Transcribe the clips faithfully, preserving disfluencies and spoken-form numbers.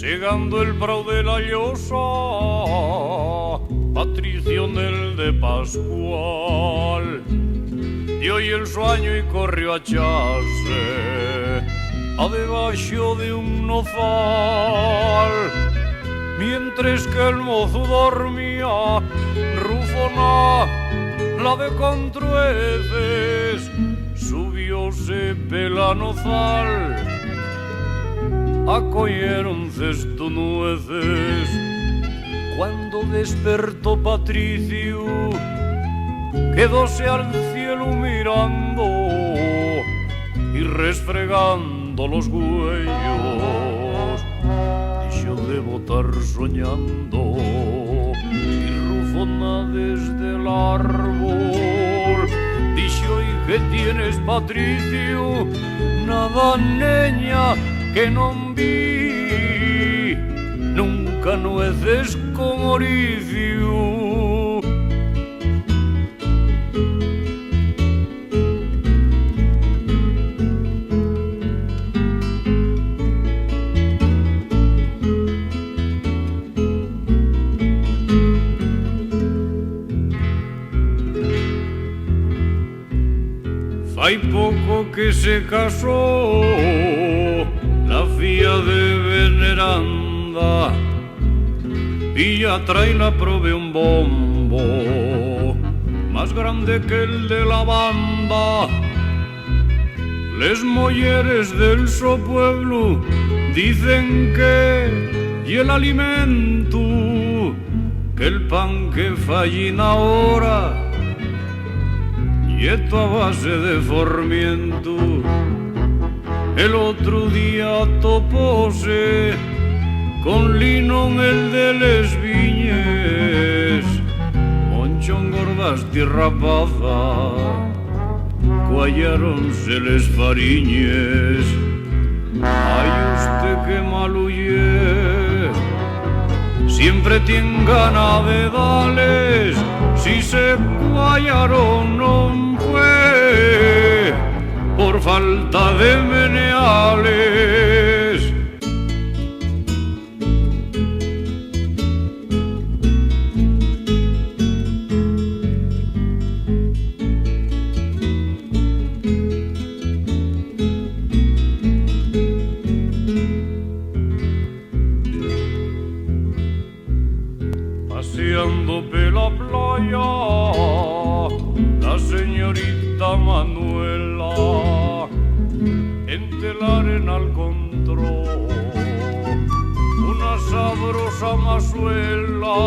Llegando el prau de la llosa, Patricio nel de Pascual, dio-y el suaño y corrió a echase a debaxo de un nozal. Mientres que el mozu dormía, Rufona, la de Contrueces, subióse pela nozal a coyer un cestu nueces. Cuando despertó Patriciu, quedóse al cielu mirando y resfregando los güeyos. Dixo: "Debo tar soñando". Y Rufona desde el árbol dixo: "¿Y qué tienes, Patriciu?". "Nada, neña, que non vi nunca nueces con oriciu". Fai poco que se casó la fía de Veneranda, y ya trae la probe un bombo más grande que el de la banda. Les muyeres del so pueblu dicen que ye l'alimentu, que'l pan que fayin ahora ye to a base de formientu. El otru día topóse con Linón, el de les viñes, Monchón, Gorbasti, Rapaza, cuayáronse les fariñes. Ay, usté, qué malu ye, siempre tien gana de dales. Si se cuayaron non fue por falta de meneales. Paseando pela playa, la señorita Manuela ente l'arenal contró una sabrosa mazuela.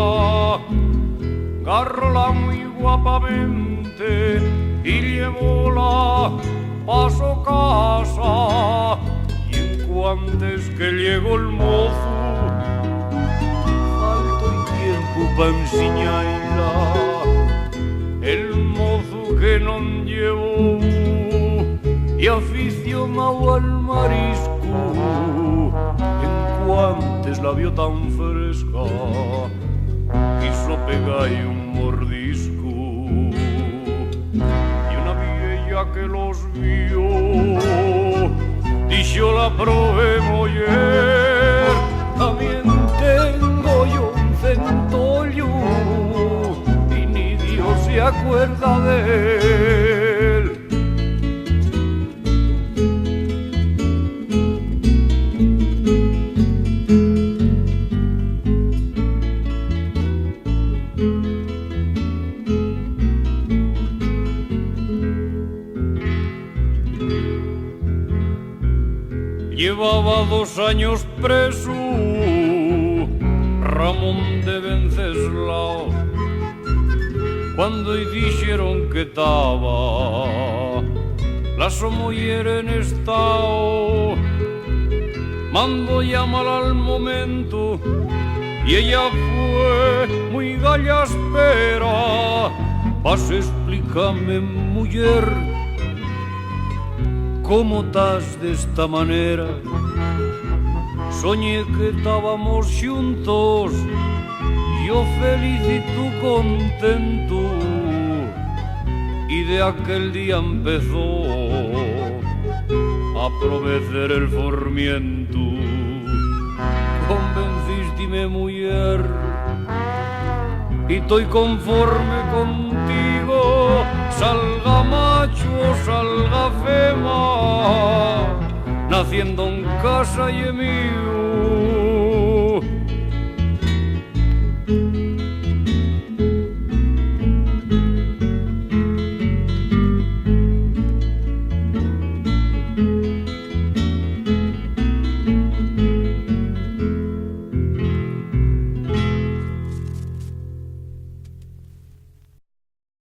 Garróla mui guapamente y llevóla pa so casa. Y encuantes que llegó'l mozu, faltó'l tiempu pa ensiñaila. El mozu que non llevó y aficionáu al mariscu, encuantes la vio tan fresca, quiso pegai un mordiscu. Y una vieya que los vio, dixo la probe moyer: "Tamién tengo yo un centollu, y ni Dios se acuerda de él". Llevaba dos años presu Ramón de Venceslao, cuando-y dixeron que taba la so muyer en estao. Mandó llamar al momento y ella fue mui gallaspera. Vas, esplícame, muyer, ¿cómo tas d'esta manera? Soñé que tábamos xuntos, yo feliz y tu contentu, y de aquel día empezó a provecer el formientu. Convencístime, muyer, y toi conforme contigo, salga machu o salga fema, naciendo en casa ye mío.